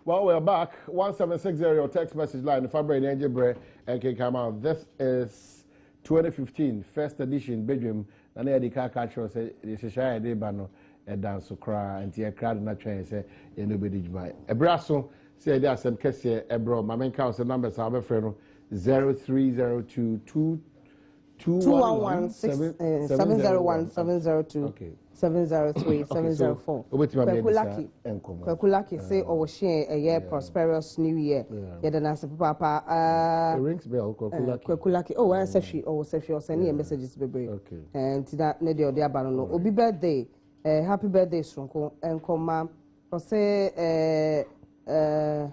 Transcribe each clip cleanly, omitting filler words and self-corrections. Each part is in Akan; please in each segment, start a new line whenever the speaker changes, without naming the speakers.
Well, we're back. 1760, your text message line. February Njebre and Kekama. This is 2015, first edition, Bedroom. Na na yɛde ka ka kyerɛ sɛ yɛhyehyɛ a yɛde ba no ɛda nso koraa nti yɛkra de no atwɛn sɛ yɛne wobɛdi dwuma ɛberɛ aso sɛ yɛde asɛm kɛseɛ ɛberɛ ma menka wo sɛ numbers a wobɛfrɛ no 0302 2
211 701 702 703 704. Kwaku Lucky Kwaku Lucky sɛ ɔwɔ hyɛn ɛyɛ prosperous new year yɛda no ase papaapa.
It rings bell Kwaku Lucky.
Kwaku Lucky oh wɔn sɛ hwi ɔwɔ sɛ hwi ɔsɛ ne yɛ messages bebree nti na ne deɛ ɔde aba no no obi birthday happy birthday soronko nkɔma ɔsɛ ɛɛ ɛɛ.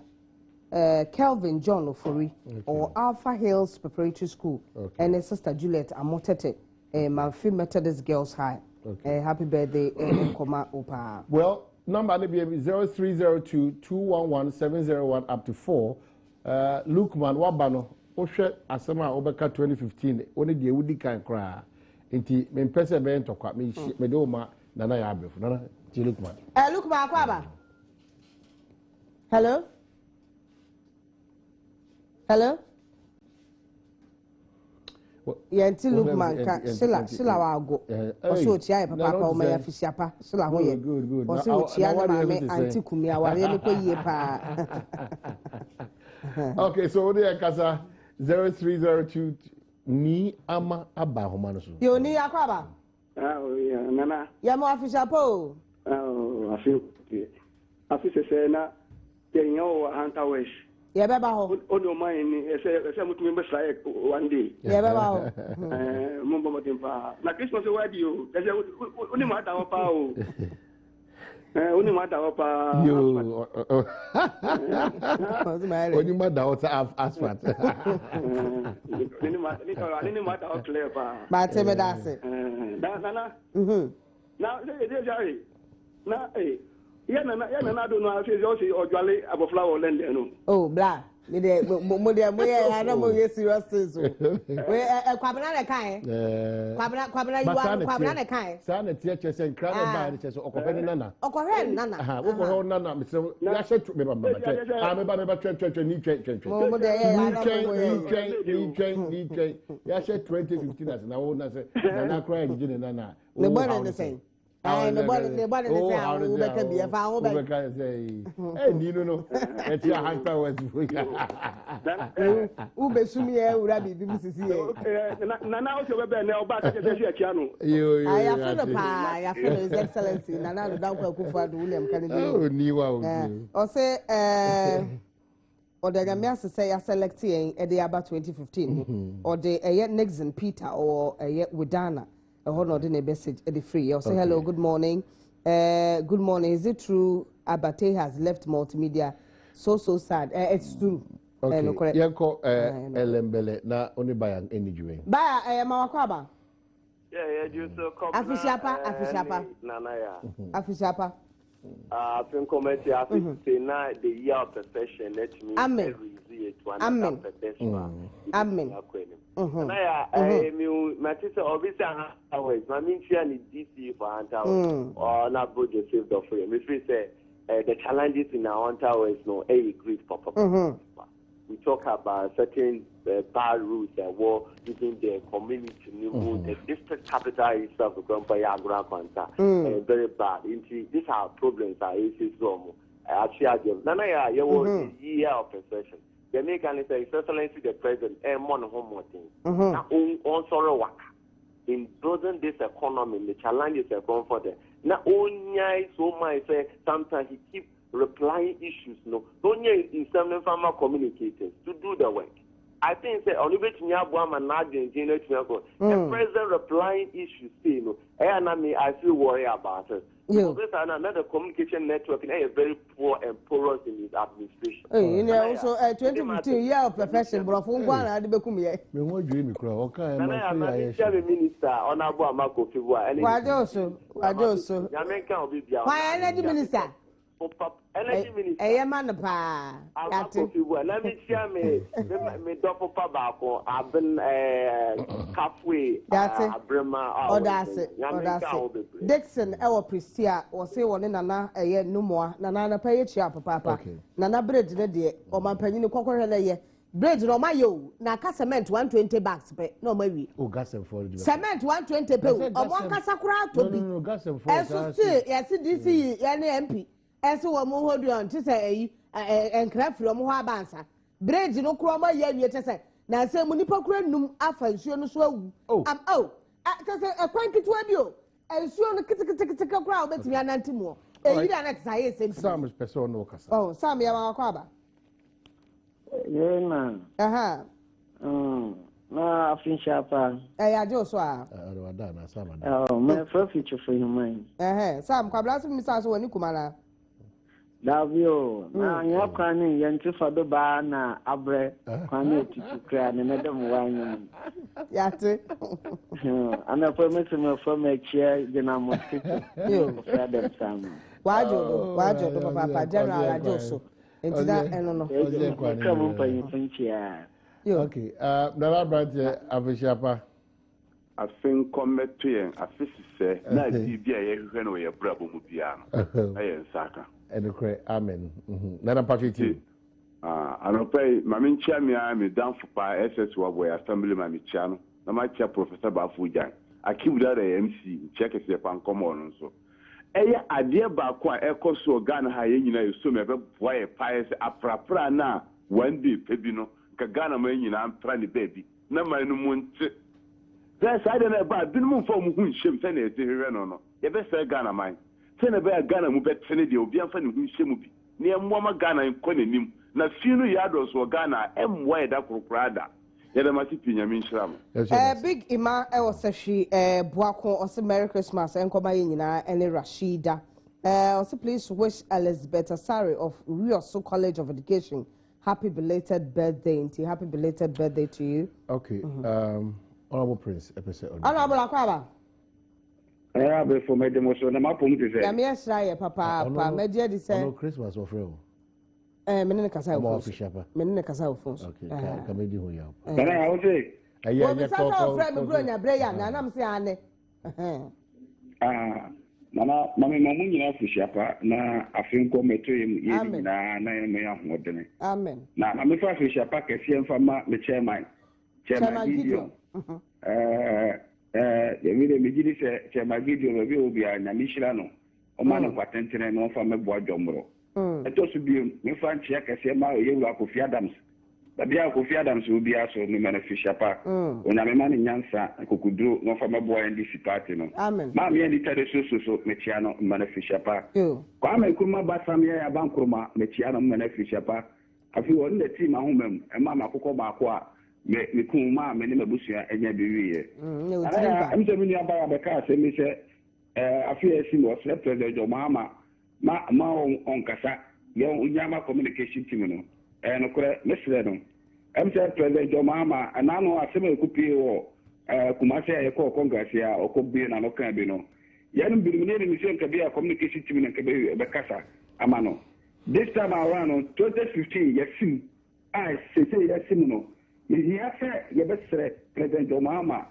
Kelvin John Ofori ɔwɔ Alpha Hills Preparatory School ɛne Sister Juliet Amotete Mamfe Methodist Girls High. Happy birthday nkɔma o paa.
Well, number no bi 0302 211 701 up to 4. Lukman waba no wohwɛ asɛm a wobɛka 2015 wo ne deɛ wodi kan koraa nti mempɛ sɛ ɛbɛyɛ ntɔkwa mede wo ma Nana yɛ abrɛfo Nana nti Lukman.
Lukman akɔ aba. Hello. Hello. Yɛn ti Lukman ka Sheila Sheila wago ɔsɛ okyia yɛ papaapa ɔma yɛ afihyia pa Sheila ho yɛ ɔsɛ okyia ne maame Auntie Kumi awareɛ no kɔ yie paa.
Okay, so wo de yɛ kasa 0302 ni ama aba ahoma no so.
Yɛ oni akɔ aba.
Nana.
Yɛ mo afihyia pa o.
Afi afi sɛsɛ na yɛnyɛ wɔ Hunter West.
Yɛbɛba hɔ.
O ní ɔman yɛn ni ɛsɛ ɛsɛ mo tumi bɛ sra yɛ one day.
Yɛbɛba hɔ.
Ɛɛ mo bɔ mɔden paa na Christmas wa di o ɛsɛ o ní mo ada hɔ paa o. Ɛɛ o ní mo ada hɔ paa.
Yoo o ní mo ada hɔ sɛ asphalt.
Ne ní mo ada hɔ clear paa.
Baate mi da ase.
Na nana. Na ṣe ṣe ṣe na ee yɛ nana yɛ nana do no ase ɔsi ɔdwale abɔfra wɔ London no.
Oh bla mi de mo de mo yɛ ana mo yɛ serious things o. We ɛ Kwabena na kan yɛ. Kwabena Kwabena yiwa no Kwabena na kan yɛ.
Saa na teɛ kyerɛ sɛ nkira na ɛbaa no kyerɛ sɛ ɔkɔhwɛ ne nana.
Ɔkɔhwɛ ne nana.
Wokɔhwɛ wo nana mesrɛ yɛahyɛ tu meba meba twɛn ah meba meba twɛn twɛn twɛn ni twɛn twɛn twɛn.
Mo mo de yɛ ana mo mo
yɛ. Ni twɛn ni twɛn ni twɛn yɛahyɛ 2015 ase na wo na sɛ nana koraa yɛ gyegye ne nana.
Ne bɔ ne ne sɛn. Ayi ne bɔ ne bɔ ne ne sɛn a wobɛka bi ɛfa ho bɛ.
Wobɛka sɛ ɛyi ni no no ɛti ahanta west fo ya.
Wobɛsum yɛ wura biribi mu sisi
yɛ. Nana ɔsɛ ɔbɛbɛn nɛ ɔba akɛkyɛ sɛ ɛsi ɛkyia no.
Yoo yoo
yafe no paa yafe no His Excellency Nana Addo Dankwa Akufo-Addo William Kennedy.
Oh ni wa o.
Ɔsɛ ɛɛ. Ɔda Nyame ase sɛ yɛaselect yɛn de aba 2015 mu. Ɔde ɛyɛ Nixon Peter ɔwɔ ɛyɛ Widana ɛhɔ na ɔde ne message de firi yɛ. Ɔsɛ hello good morning. Good morning. Is it true Abate has left multimedia? So so sad. It's true.
Okay. Yɛnkɔ Elembele na ɔne Bayan ɛni dwuma yi.
Baya ɛyɛ ma wakɔ aba.
Yeah, yeah, you so come.
Afisiapa, afisiapa.
Nana ya.
Afisiapa.
Afe nkɔmɛti afe te na the year of perfection let me
Amen.
to another perfection.
Amen.
Nana ya eh mi ma ti sɛ obi sɛ Hunter West ma mi ntua ne DC for Hunter West. Ɔ na bo Joseph Dɔfo yɛ mi feel sɛ the challenges in our Hunter West no ɛyɛ great papa. We talk about certain bad rules that were within the community, the district capital itself, Grandpa Yagra Kwanta, very bad. These are problems that exist. Actually, Nana, you were the year of perfection. The American is His Excellency the President, and one home thing. Now, on sorrow work in building this economy, the challenges are going for them. Now, only so much say sometimes he keep replying issues no don't you in some farmer communicators to do the work. I think say only bit me abu ama na the president replying issues say no eh na me I feel worry about it. Because another communication network is very poor and porous in his administration.
Hey, you know, also 2015 year of perfection, bro. Phone one, I did become here.
Me want dream me cry. Okay, I'm
a minister. Honorable Amako Fiwa.
Why also? Why also? Why energy minister?
Papa energy minister.
Ɛyɛ ma no paa.
Ama Kofi Bua na me kyia me me dɔfo pa baako aben ɛɛ kafue abrema a
ɔda ase ɔda ase Dixon ɛwɔ Prestea wɔse wɔne nana ɛyɛ numoa nana anapa yɛ kyia papaapa nana bridge ne deɛ ɔmampanyini kɔkɔhwɛ na ɛyɛ Bridge no ɔmo ayɛ o na aka cement 120 bags pɛ na ɔmo awie.
O Gasem fo de.
Cement 120 pɛ o ɔmo ankasa koraa atɔ bi.
No no no Gasem fo.
Ɛnso still yɛsi DC yi yɛne MP ɛsi wɔn hold on ti sɛ ɛyi ɛ nkira firi ɔmo hɔ aba ansa. Bridge no koraa ɔmo ayɛ awie kyɛ sɛ na nsɛm mu nipa koraa num afa nsuo no so awu.
Oh.
Am oh kyɛ sɛ ɛkwan ketewa bi o nsuo no ketekete koraa a wobɛtumi anante mu ɔ. Eyiri a na te sɛ ayɛ nsɛm pii.
Sam pɛ sɛ ɔne ɔkasa.
Oh Sam yɛ wɔn akɔ aba.
Yee na.
Aha.
Mm, na afinhyia pa.
Ɛyɛ agye wo so a.
Ɛrɛ wada na Sam ada.
Oh, me frɛ fi twefo human.
Ɛhɛn, Sam kwabla so misa so wani kuma na.
Dabi o, na nyɛ kwan ne yɛn ti fa do baa na abrɛ kwan ne etutu kura ne ne dɛm wa nye mu.
Yate.
Anɔpɛ me se me frɛ me akyia gyina mosquito. Ɔfrɛ dɛm Sam.
Wadwo do, wadwo do papaapa, general agye wo so. Nti na ɛno no.
Mekra mu mpanyimfo nkyia.
Okay, nana aberanteɛ afehyia pa.
Afe nkɔ mmɛto yɛn, afe sesɛɛ, na adeɛ bi a yɛhwehwɛ no wɔ yɛn abrabɔ mu biara no, na yɛn nsa aka.
Ɛnokorɛ, amen. Nana mpacho tie.
Anɔpa yi, ma menkyia me ara me damfo paa, SS Waboy, Assemblyman, mekyia no, na makyia Professor Baffour Gyan, Akim Dada yɛ MC, nkyia kɛseɛ pa nkɔmɔ ɔno nso. Ɛyɛ adeɛ baako a ɛkɔ so wɔ Ghana ha a yɛn nyinaa yɛsɔ mu a ɛbɛboa yɛn paa yɛ sɛ aprapra no a one day pɛ bi no nka Ghana man nyinaa mpra ne baabi na man no mu nte. Sɛ saa adeɛ no ɛba a binom mfa wɔn ho nhyɛ mu sɛdeɛ yɛsi hwehwɛ no no, yɛbɛsɛe Ghana man. Sɛdeɛ ɛbɛyɛ a Ghana mu bɛte no deɛ obiara mfa ne ho nhyɛ mu bi na yɛmmoa ma Ghana nkɔ n'anim. Na fi no yɛ adɔɔso wɔ Ghana a ɛmmoa yɛn da koro koraa da. Yɛda mo ase pii Nyame nhyira mo.
Eh big Emma ɛwɔ sɛhwi eh boako ɔse merry Christmas ɛnkɔma yɛn nyinaa ɛne Rashida eh ɔse please wish Elizabeth Asare of Rioso College of Education happy belated birthday nti happy belated birthday to you.
Okay, Honorable Prince ɛpɛ sɛ ɔde.
Honorable Akwaba.
Ɛɛ abɛfo mɛgye mo so na mapom te sɛ.
Nyame ahyira yɛ papaapa mɛgye adi sɛ.
Ɔno Christmas wɔfrɛ o.
Eh, me ne ne kasa wɔ phone so. Me ne ne kasa wɔ phone so.
Okay, ka ka me di ho yaw.
Nana ya wo se.
Ɛyɛ ɛyɛ
kɔ kɔ. Wɔn mi buro nya brɛ ya na anam se ane.
Ah, nana mame ma mo nyinaa fuhyia pa na afe nkɔ mɛtɔ yɛ mu yɛ nyinaa na yɛn mo yɛ ahoɔdene.
Amen.
Na ma mefa afehyia pa kɛseɛ mfa ma me chairman. Chairman Gideon. Ɛɛ ɛɛ yɛmi de megye di sɛ Chairman Gideon baabi a ɔwɔ biara Nyame hyira no. Ɔma no nkwa tentene na ɔmfa mɛboa dwɔmmorɔ. Ɛtɔ so bio, memfa nkyea kɛseɛ mma Yɛwura Kofi Adams. Baabi a Kofi Adams wɔ biara so, mema no afirihyia pa. Onyame ma no nyansa, akokoduro na ɔmfa mmɛboa NDC party no. Maame Anita de Soso so, mekyea no, mema no afirihyia pa. Kwame Nkrumah ba Sam Yaya Ba Nkrumah, mekyea no, mema no afirihyia pa. Afei ɔno na ɛtii m'ahoma mu, ɛmaa me akokɔ baako a me mekum maa me ne m'abusua nya bi wieɛ. Nana Yaa, ɛm sɛ me nua baa bɛkaa asɛm bi sɛ, ɛɛ afe a asi no ɔsrɛ President John Mahama ma ma ɔnkasa yɛ ɔnya ma communication team no. Ɛyɛ nokorɛ, mesrɛ no. Ɛm sɛ President John Mahama, ɛna no asɛm a ɛkɔpue wɔ ɛɛ Kumasi a yɛkɔɔ Congress a ɔkɔbue n'ano kaa bi no, yɛnom binom ne yɛnim sɛ nka bi a communication team no nka bɛkasa ama no. This time around no, 2015 yɛasim a seesei yɛasim no, yɛhia sɛ yɛbɛsrɛ President John Mahama,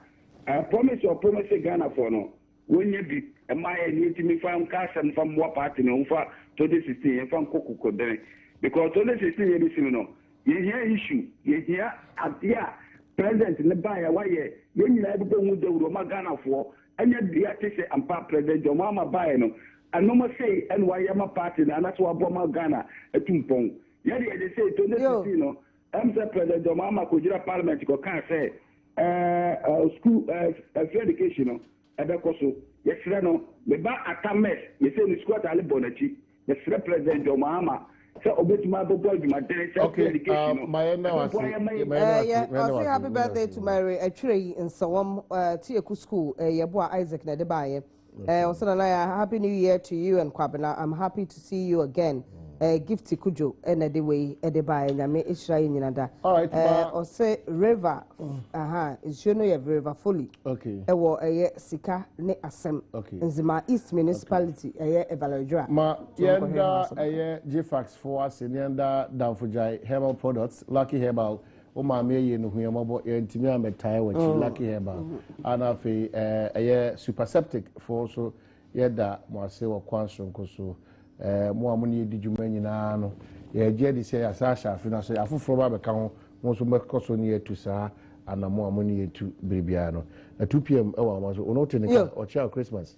ɛɛ promise a ɔpromise Ghanafoɔ no, Wɔnyɛ bi mma yɛn na yɛntumi mfa nka asɛm mfa mmoa party no mfa 2016 yɛmfa nkɔ kokodene because 2016 yɛbɛsim no yɛhia issue yɛhia adeɛ a president no baeɛ a wayɛ yɛn nyinaa yɛbɛbɔ ho dawuro ma Ghanafoɔ ɛnyɛ dua te sɛ ampa president John Mahama baeɛ no ɛnoma sei ɛna wayɛ ama party no anaasɛ waboa ma Ghana atu mpɔn yɛde yɛde sei 2016 no ɛm sɛ president John Mahama kɔgyina parliament kɔkaa sɛ Ɛɛ school ɛɛ free education no ɛbɛkɔ so. Yɛsrɛ no, me ba Atta Mess, yɛsɛ ne sukuu ataale bɔ n'akyi. Yɛsrɛ President John Mahama sɛ ɔbɛtumi abɛbɔ adwumaden sɛ free education no ɛbɛboa yɛn ma yɛn.
Ɛyɛ ɔse happy birthday to Mary Atwere yi Nsawam Tieku school Yeboah Isaac na ɛde baayɛ. Ɔse Nana Yaa happy new year to you and Kwabena I'm happy to see you again. Eh, Gifty Kudjo na ɛde wei de baeɛ. Nyame hyira yɛn nyina da.
Alright,
Eh,
ma.
ɔse river, aha, nsuo no yɛ River Foley. Ɛwɔ ɛyɛ Sika ne Asɛm. Nzema East Municipality, ɛyɛ Evaluadwira.
Ma
Nti wɔnkɔhwɛ ho
yɛnda
asɛm.
ɛyɛ Gfax foɔ ase na yɛnda Damfogyae Herbal Products, Lucky Herbal, wo maame ayie no hu yɛn mmɔbɔ, yɛntumi ammɛtae w'akyi, Lucky Herbal, ana afei eh, ɛyɛ Superseptic foɔ nso Yɛda mo ase wɔ kwan soronko so. Mo a mo ne yɛn di dwuma nyinaa no, yɛgye adi sɛ yɛasan ahyɛ afe no ase. Afoforɔ ba abɛka ho, mo nso mobɛkɔ so ne yɛn atu saa anammɔn a mo ne yɛn tu bere biara no. Na 2 pm wɔ ahoma so. Wo ne wote ne nka, ɔkyea wo Christmas.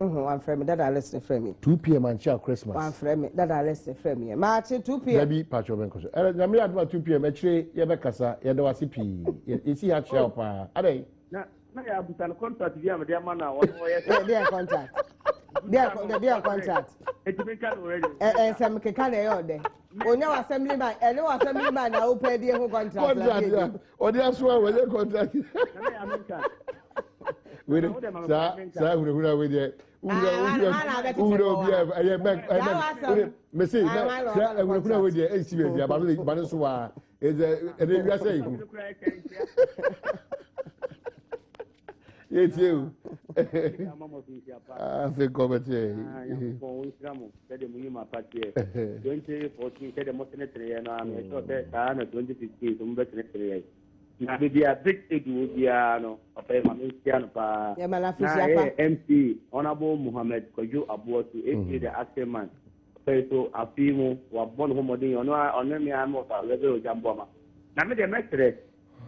Wohu, wamfrɛ me, Dada Alex na ɛfrɛɛ me.
2 pm ankyea wo Christmas.
Wamfrɛ me, Dada Alex na ɛfrɛɛ me. Maakye 2 pm.
Dabi, pakyɛw menkɔ so. Ɛrɛ, Nyame yɛ adom a 2 pm, akyire yɛbɛkasa. Yɛda wo ase pii. Yɛsi ha kyea wo paa. Adɛn?
Na na yɛ abusa no contract bi a mede ama no a ɔno ɔyɛ
sɛ. Deɛ contract. Deɛ deɛ contract.
Eti mi nka no already.
Ɛ ɛ nsɛm keka na ɛyɛ ɔdɛ. Onya wɔ assembly man ɛne wɔ assembly man na wopɛ die ho contract.
Contract ya ɔde aso a wɔyɛ contract.
Nana yɛ ame nka.
Wei saa saa hunahuna wei deɛ wura wura wura obi a ɛyɛ mɛ ɛmɛ mese mɛ sɛ hunahuna wei deɛ ɛnsi baabi a ba no so waa. Ɛsɛ ɛnɛ wiase ayi hu. Yɛtie o. Afei kɔ bɛteɛ.
Nyankopɔn ɔnhyira mo sɛdeɛ mo nnwuma pa teɛ. 2014 sɛdeɛ motenetene yɛn no ara no, ɛsɛ sɛ saa na 2015 nso mobɛtenetene yɛn. Na baabi a Vic Edu wɔ biara no, papa yi ma menhyia no paa.
Na
ɛyɛ MP Honourable Mohammed Kwadwo Aboasu, aka the Action Man. Afei nso, afe yi mu, wabɔ ne ho mmɔden, ɔno ara, ɔne me ara me wɔfa Reverend Ogya Boamah. Na me deɛ mɛsrɛ,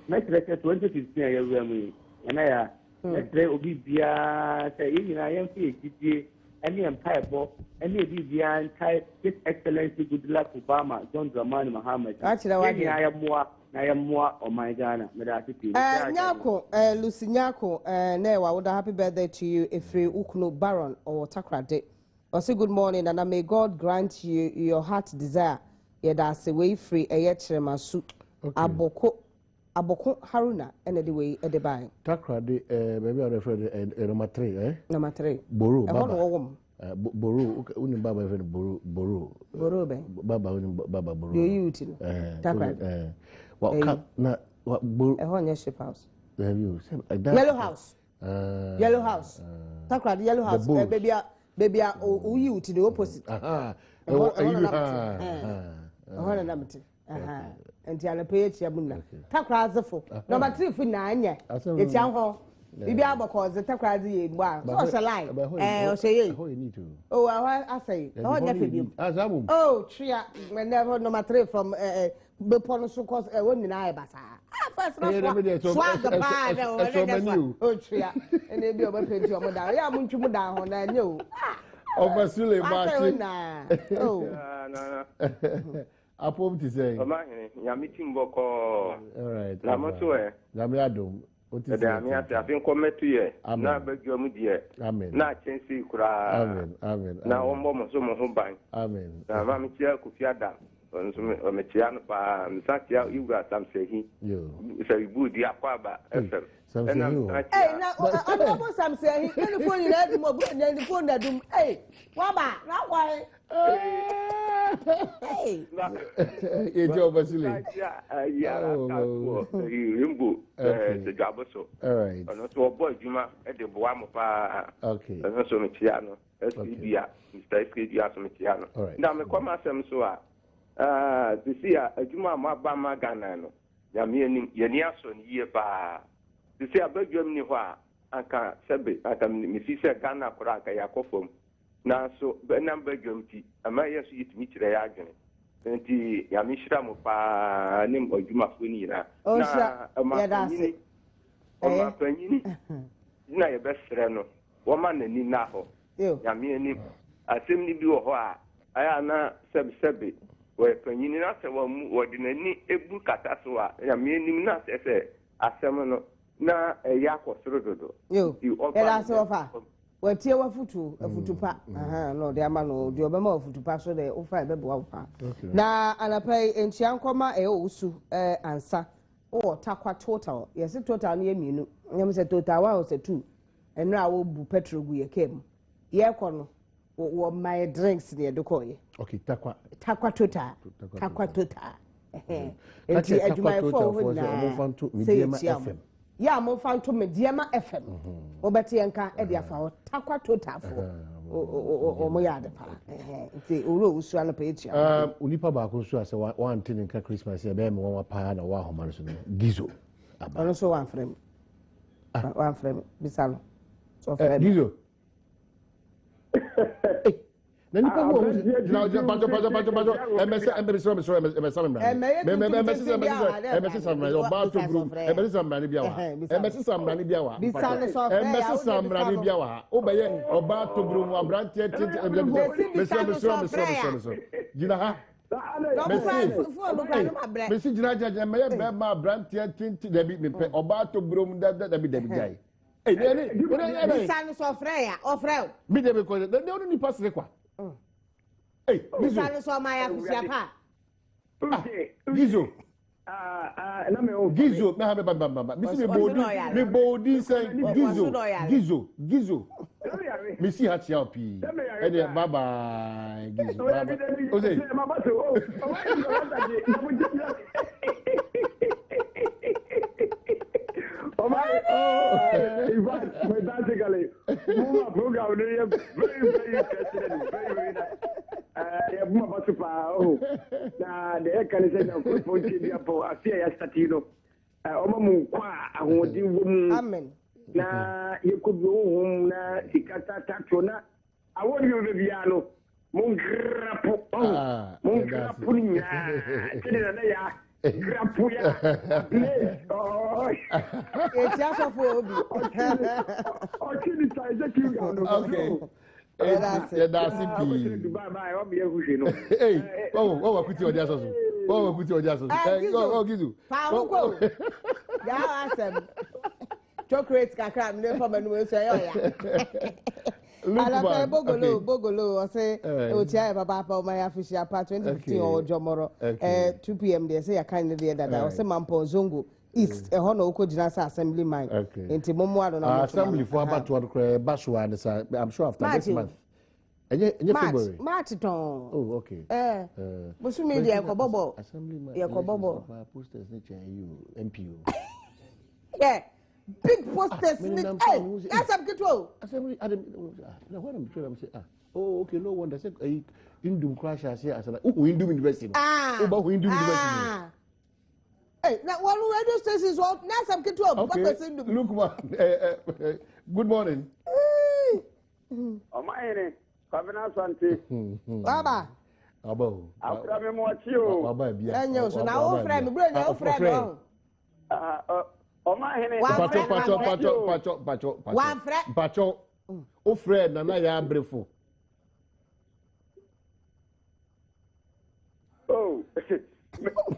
mɛsrɛ sɛ 2015 a yɛawura mu yi, Nana Yaa, mɛsrɛ obi biara sɛ yɛn nyinaa yɛmfa yɛn gyidie ne yɛn mpaebɔ ne yɛn biribiara ntae His Excellency Goodluck Obama John Dramani Mahama akyi.
Wakyerɛ
Yɛn
w'adwene.
nyinaa yɛmmoa na yɛmmoa ɔman Ghana. Meda ase pii.
Eh,
Mekyia
Nyarko, eh, Lucy Nyarko, eh, na ɛwɔ awoda happy birthday to you ɛfiri wo kunu Baron ɔwɔ Takoradi. Ɔse good morning Nana may God grant you your heart desire yɛdaase wei firi ɛyɛ kyeremasu aboko aboko Haruna ɛna ɛde wei ɛde bae.
Takoradi ɛɛ baabi a wɔfrɛ no ɛɛ number three ɛɛ.
Number three.
Boro
baba. Ɛhɔ na wɔwɔ mu.
Ɛɛ boro wonim baba yɛfrɛ no boro boro.
Boro bɛn.
Baba wonim baba boro.
Deɛ oyi wuti no.
Ɛɛ
Takoradi.
ɛɛ wa ka na wa boro.
Ɛhɔ nyɛ ship house.
Baabi o sɛ ɛdan.
Yellow house. Yellow house. Takoradi yellow house. Baabi a baabi a woyi wo ti the opposite.
Ɛhɔ
ɛhɔ na mete. Ɛhɔ na na mete. Nti anɔpɛ yɛ kyia mu nyina. Takoradzefo nɔmba three fo nyinaa nyɛ yɛkyia hɔ. Biribi abɔkɔ ɔdze takoradze yɛ mu a so ɔhyɛ line ɛɛ ɔhyɛ yie. O ɛhɔ asɛe ɛhɔ nyɛ fɛ bio. O twea ɛnɛ hɔ nɔmba three from ɛɛ bepɔ no so kɔ ɛwɔ nyinaa yɛ basaa. Ah, first na swag swag paa na ɔwɔ ne nyɛ swag otwea ɛna ebi ɔbɛ penti ɔmo dan ɔyɛ a mo ntwi mo dan ho na ɛnyɛ o.
Ɔfɛ Sule Maakye. Apom ti sɛ.
Ɔma hene nyame ti mbɔ kɔɔ. Na mo so ɛ.
Nyame adom. Wote
sɛ. Ɛdɛ ame ase afe nkɔ mɛto yɛ. Na abadwa mu deɛ. Na akyɛn sei koraa. Na wɔmmɔ mo so mo ho ban. Na ma mekyia Kofi Adam. Ɔno nso mekyea no paa. Mesan kyea Yewura Samsahi. Sɛ Ibu di Akwaaba FM. Ɛna mesan kyea.
Ei na Honorable Samsahi na ne phone nyinaa adum obu na ne phone na dum. Ei waba na akɔ he. Ei.
Yɛkyɛ ɔba sule.
Mesan kyea ayi ara wɔ Rainbow Sedwabo so. Ɔno nso ɔbɔ adwuma de boa mo paa. Ɔno nso mekyea no. SK Dua, Mister SK Dua so mekyea no. Na mekɔ m'asɛm so a, ah, sisi a adwuma a moaba ma Ghana no, Nyame anim, yɛni asɔ no yie paa. Sisi a badwam ni hɔ a, anka sɛbe, anka mefi sɛ Ghana koraa anka yɛakɔ fam. Nanso ɛnam badwam nti, ɛma yɛn nso yɛtumi kyerɛ yɛn adwene. Nti Nyame nhyira mo paa ne mo adwumafoɔ no nyinaa.
Ɔnhyira,
Na
yɛda ase.
ɔmapanyini na yɛbɛsrɛ no Wɔma n'ani nna hɔ. Nyame anim. Asɛm no bi wɔ hɔ a, ɛyɛ a na sɛbesɛbe ɔyɛ panyin na sɛ wammu, wɔde n'ani bu kata so a, Nyame anim na kyerɛ sɛ asɛm no na ɛyɛ akɔ soro dodo.
Yo,
Nti ɔba
yɛda
no
ase
dɛm.
wɔfa. Watie w'afotuo, afutu pa. Aha, na ɔde ama no. Deɛ ɔbɛma w'afutu pa so deɛ wofa ɛbɛboa wo paa. Na anapa yi, nkyia nkɔma ɛyɛ owusu eh, ansa. Wowɔ Tarkwa Total. Yɛse Total no yɛ mmienu. Nyɛ sɛ Total one o sɛ two. Mmerɛ a wɔbu petrol gu yɛ kaa mu. Yɛrekɔ no. Wɔ ma yɛ drinks ne yɛde kɔɔyɛ.
Okay, takwa.
Takwa total. Takwa total. Nti adwumayɛfoɔ wɔ hɔ nyinaa sɛ yɛkyia mo. Yɛ a momfa nto Medeama FM. Mobɛte yɛn nka de afa hɔ. Takwa total foɔ. Wɔn yɛ ade paa. Nti owura owusu anɔpa yɛkyia mo.
Onipa baako nso a sɛ wante ne nka Christmas ɛbɛyɛ me nwanwa paa na wɔ ahoma no so no, Gizo.
Ɔno nso wamfrɛ me. Wamfrɛ me. Bisa no. Ɔfrɛ
me. Gizo. na nipa hu ɔhu gyina gyina patɔ patɔ patɔ patɔ ɛmɛsɛ ɛmɛsɛ ɛmɛsɛ ɛmɛsɛ mmerane ɛmɛsɛ ɛmɛsɛ ɛmɛsɛ mmerane ɔbaa to buru ɛmɛsɛ mmerane bi awa ɛmɛsɛ mmerane bi awa ɛmɛsɛ mmerane bi awa wobɛyɛ ɔbaa to buru mu aberanteɛ tete ɛmɛsɛ mesɛ mesɛ mesɛ mesɛ mesɛ gyina ha mɛsi mɛsi gyina gyina gyina mɛyɛ bɛrima aberanteɛ tete dabi mepɛ ɔbaa to buru mu dabi dabi gyae.
Bisa no sɛ ɔfrɛ ya ɔfrɛ o.
Mi de mi kɔ de de ɔno nipa sere kwa.
Bisa no sɛ ɔma ya kusia pa.
Ah, Gizo. Gizo, mɛ ha mi ba ba ba ba. Misi mi bɔ odi mi bɔ odi sɛn Gizo Gizo Gizo. Mi si ha kyia o pii. Ɛdeɛ bye bye Gizo bye bye. O se.
In fact, fantastically, Muma program no yɛ very very interesting and very very nice. Yɛ buma ba so paa oh. Na deɛ yɛka ne sɛ Nyankopɔn tie bi apɔ afe a yɛasate no ɔma mu nkwa a ahoɔden wɔ mu.
Amen.
Na yɛkɔ bi honhom na sika tatato na Awɔ ne bɛbɛ biara no, mongrapo, ɔho, ah, mongrapo no nyinaa, sɛdeɛ nana ya grapo ya, blaze, ɔɔ.
Eti asɔfo obi.
Ɔtwe ne sa ɛsɛ kiw no.
Okay. Yɛda ase pii. Ee, wɔwɔ wɔwɔ akuti ɔdi asɔ so. Wɔwɔ akuti ɔdi asɔ so. Ɛ ɔ Gizu.
Paamu ko. Yaa asɛm. Chocolate kakra mi ne fa ma numu nso ɛyɛ ɔya. Alapɛ bogolo bogolo ɔsɛ otia yɛ papaapa ɔma yɛ afihyia pa 2015 ɔwɔ jɔmɔrɔ ɛɛ 2 pm deɛ sɛ yɛka ne deɛ dada ɔsɛ mampɔn zongo east ɛhɔ na ɔkɔ gyina sɛ assembly man nti mo mmoa no na mo
assembly fo abatoɔ no koraa ɛba so a ne sa i'm sure after this month ɛnyɛ ɛnyɛ february
march tɔn
oh okay
ɛɛ bosomi deɛ yɛkɔ bɔbɔ yɛkɔ bɔbɔ
posters ne kyɛn yi o mp o
yɛ big posters ne ɛ yasɛm ketewa o.
assembly adi na hɔ na mi twɛ na mi sɛ ah oh okay no wonder sɛ ɛyi indum kora hyɛ ase asana wohu indum university no
ah
woba hu indum university no.
Hey, na wɔn radio station so na asɛm ketewa o
okay
papa sɛ ndum.
Lukman eh, eh, good morning.
Ɔmanhene Kwabena Asante.
Waba.
Aba o.
Akura mi mu ɔkye o.
Waba bia.
Ɛnyɛ o so na wo frɛ mi bro nya wo frɛ mi ɔho.
Ɔmanhene.
Pacho pacho pacho pacho pacho pacho.
Wamfrɛ.
Pacho. O frɛ nana ya abrefo.
Oh,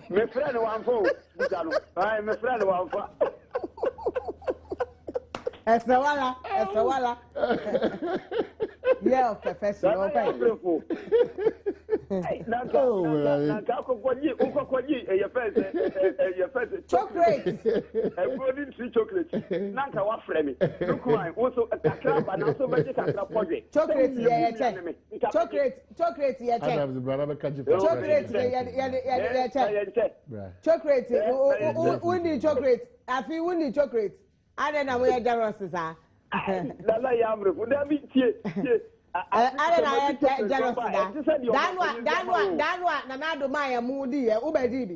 me frɛ no wamfa o, bisa no. Ayi, me frɛ no wamfa.
Ɛsɛ wala, ɛsɛ wala. Year of perfection.
Nana yɛ abrefo. Nanka nanka akɔkɔgye wokɔkɔgye ɛyɛ fɛn sɛ ɛyɛ fɛn sɛ
chocolate.
Ɛburo ne ntiri chocolate. Nanka wafrɛ me. Lukuman wo so kakra ba nanso bɛgye kakra pɔdwe.
Chocolate yɛ yɛ kyɛ. Chocolate chocolate yɛ kyɛ.
Adams bra na bɛka gye
Chocolate yɛ yɛ yɛ yɛ kyɛ. Chocolate wo ni chocolate afi wo ni chocolate. Adɛn na moyɛ jealous saa?
Nana yɛ abrefo dabi tie tie.
Adɛn na yɛ jealous da? Danu a danu a danu a Nana Ado maa yɛ mu di yɛ wobɛ di bi.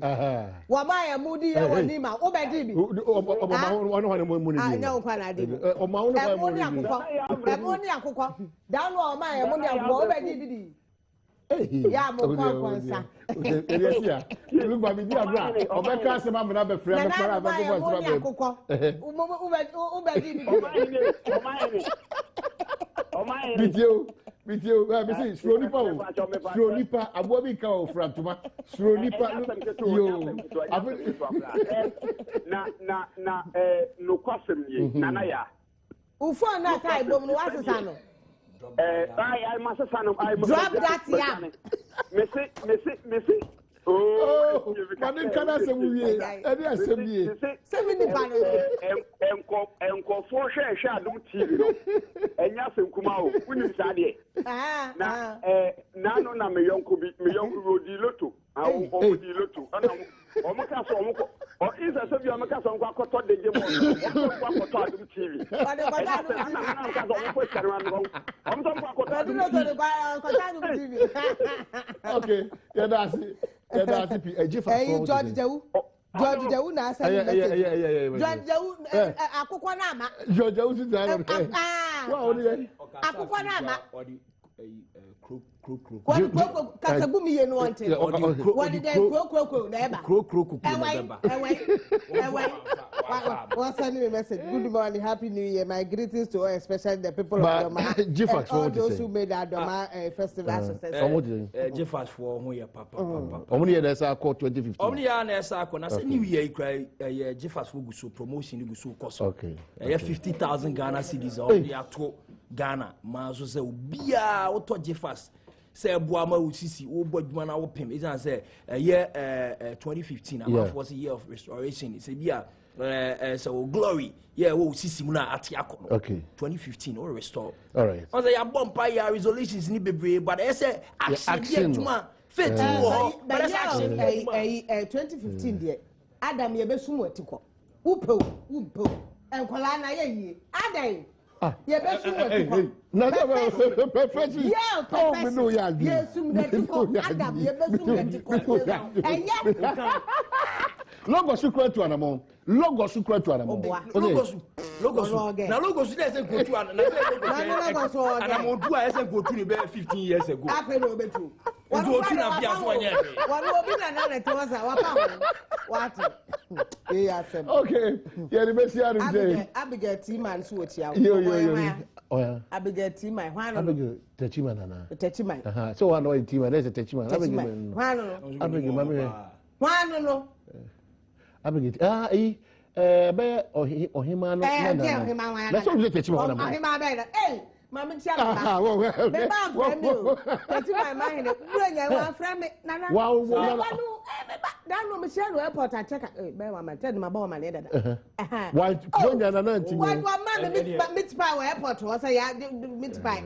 Wɔ maa yɛ mu di yɛ wɔ ni ma wobɛ di bi.
Ɔmo ɔno hɔn mu ni bi.
Nyɛ wo nkwa na adi mu.
Ɔmo ɔno hɔn mu
ni
bi.
Ɛmo ne akokɔ ɛmo ne akokɔ danu a ɔmaa yɛ mu ne akokɔ wobɛ di bi di. Yɛ a mo kɔ nkɔnsa.
Ɛdi ɛsi a, olugba mi di agorɔ a, ɔbɛka asɛm amena bɛfrɛ
Nana
abɛfrɛ
Ado maa
abɛfrɛ
yɛ mu ne
abɛfrɛ.
akokɔ wobɛ di bi di.
Bitie o, bitie o, ɛ bisi suro nipa o, suro nipa, aboa bi nka o fura ntoma, suro nipa yoo. Afe.
Na na na ɛɛ nokwasɛm nie, nana ya.
Wo phone na taa bom no wasesa no.
Eh, ai ai masesa no ai
Drop that yam.
Mese mese mese.
Oh, ma ne nka n'asɛm wie. Ɛne asɛm nie.
Sɛ me nipa no.
Nkɔfoɔ hwɛ hwɛ Adom TV no. Ɛnyɛ asɛm kuma o. Wonim saa deɛ. Na naano na me yɔnko bi, me yɔnko bi odi loto. Wɔn di loto. Ɛna wɔn ka sɛ wɔn kɔ. Ɔ isa sɛ bi wɔn ka sɛ wɔn kɔ akɔtɔ degye bɔ. Wɔn kɔ akɔtɔ Adom TV.
Ɛnyɛ
asɛm ɛna na wɔn ka sɛ wɔn kɔ sika no wɔn wɔn sɛ wɔn kɔ akɔtɔ Adom TV.
Okay, yɛda ase yɛda ase pii ɛgye fa
fɔn. Ɛyi George Jawu George Jawu na asɛn ne message. George Jawu akokɔ na ama.
George Jawu si taa yɛ. Wa o ni yɛ.
Akokɔ na ama. Wɔde kuro kasagu mi yie no wɔn te. Wɔde dɛ kuro kuro kuro na ɛba.
Kuro kuro kuro na ɛba.
Ɛwɛn ɛwɛn ɛwɛn. Wọ́n send me message. Good morning, happy new year. My greetings to all, especially the people of Doma and all those who made our Doma festival successful.
Gfax foɔ ho yɛ papa papa.
Ɔmo ni yɛ na ɛsɛ akɔ 2015.
Ɔmo ni yɛ na ɛsɛ akɔ na sɛ new year yi kura ɛyɛ Gfax foɔ gu so promotion gu so kɔ so. Ɛyɛ 50,000 Ghana cedis a ɔmo de ato Ghana maa so sɛ obiara wotɔ Gfax sɛ ɛboa ma wo sisi wobɔ adwuma na wopem ɛsiane sɛ ɛyɛ 2015 amanfoɔ sɛ year of restoration sɛ bi a sɛ wo glory yɛ ɛwɔ wo sisi mu no a ate akɔ no 2015 wo restore ɔsɛ yɛabɔ mpa yɛ resolutions ni bebree but ɛyɛ sɛ action bi adwuma faith wɔ hɔ but ɛsɛ action bi
adwuma 2015 deɛ Adam yɛbɛsum wɔ ti kɔ wopɛ o wompɛ o nkɔlaa na yɛ yie adan yɛbɛsum wɔ ti kɔ
perfection
yeah perfection yɛsum dɛ ti kɔ Adam yɛbɛsum dɛ ti kɔ ɛnyɛ
lɔgɔsu kura tu anamɔ lɔgɔsu kura tu anamɔ
lɔgɔsu lɔgɔsu na lɔgɔsu dɛ ɛsɛ nkotu
anamɔ
anamɔ tu a ɛsɛ nkotu ni bɛ 15 years ago
afei na obetu
nti otu na fi aso ɔnyɛ hwee
wɔn obi na nan ɛte hɔ sa wapa ho wate eyi asɛm.
Okay yɛde bɛ si adi sɛ.
Abigail Tima nso wɔ tia
yo yo yo ɔya
Abigail Tima hwan no.
Abigail Techiman nana.
Techiman.
Sɛ wɔn na ɔyɛ Tima na ɛsɛ Techiman.
Techiman hwan no no.
Abigail maame yɛ.
Hwan no no.
Abigail ah eyi ɛbɛyɛ ɔhemaa no
nana.
Na sɛ ɔbi sɛ Techiman hɔ na mo.
Ɔhemaa bɛyɛ na ee. Maame tia me ba. Me ba afrɛ me o. Tati maa ma hene. Wura nya wa afrɛ me nana.
Wa wo
nana. Me ba no eh me ba. Dan no me hyɛ no airport akyɛ ka eh bɛn wa ma tɛ no ma bɔ wa ma ne dada.
Wa wo nya nana nti
Wa wa ma me meat pie wɔ airport hɔ sɛ ya meat pie.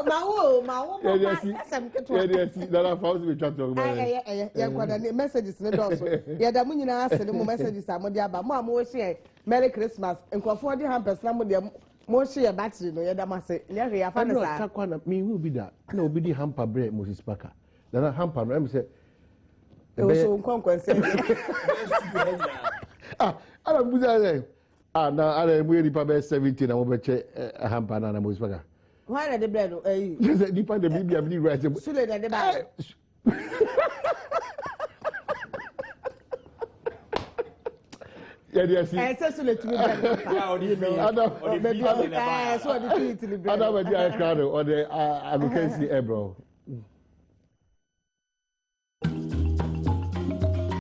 Ma wo ma wo ma asɛm ketewa.
Yɛde asi nana fa wo sɛ betwa to ɔgbɛn.
Ɛyɛ ɛyɛ yɛn kɔda ne messages ne dɔɔso. Yɛda mo nyinaa ase ne mo messages a mo de aba. Mo a mo hyɛ Merry Christmas nkurɔfoɔ de hampers na mo deɛ mo hye yɛ battery no yɛda mo ase nyɛ hwee afa ne saa.
Ɛna ɔtakwa na mehu bi da na obi di hamper brɛ Moses Parker na na hamper no ɛm sɛ.
Ɛwɔ so nkɔnkɔnsɛn.
Ah ɛna mbusa sɛ ah na ana emu yɛ nipa bɛyɛ 70 na wɔbɛkyɛ hamper na na Moses Parker.
Hwan na de brɛ no ɛyi.
Sɛ nipa de bi bi a mi ni wura sɛ.
Sule na de ba.
Yɛde asi.
Ɛsɛ so na tumi bɛ ne pa.
Adam adi ayɛ kra no ɔde agokansi ɛbrɛ.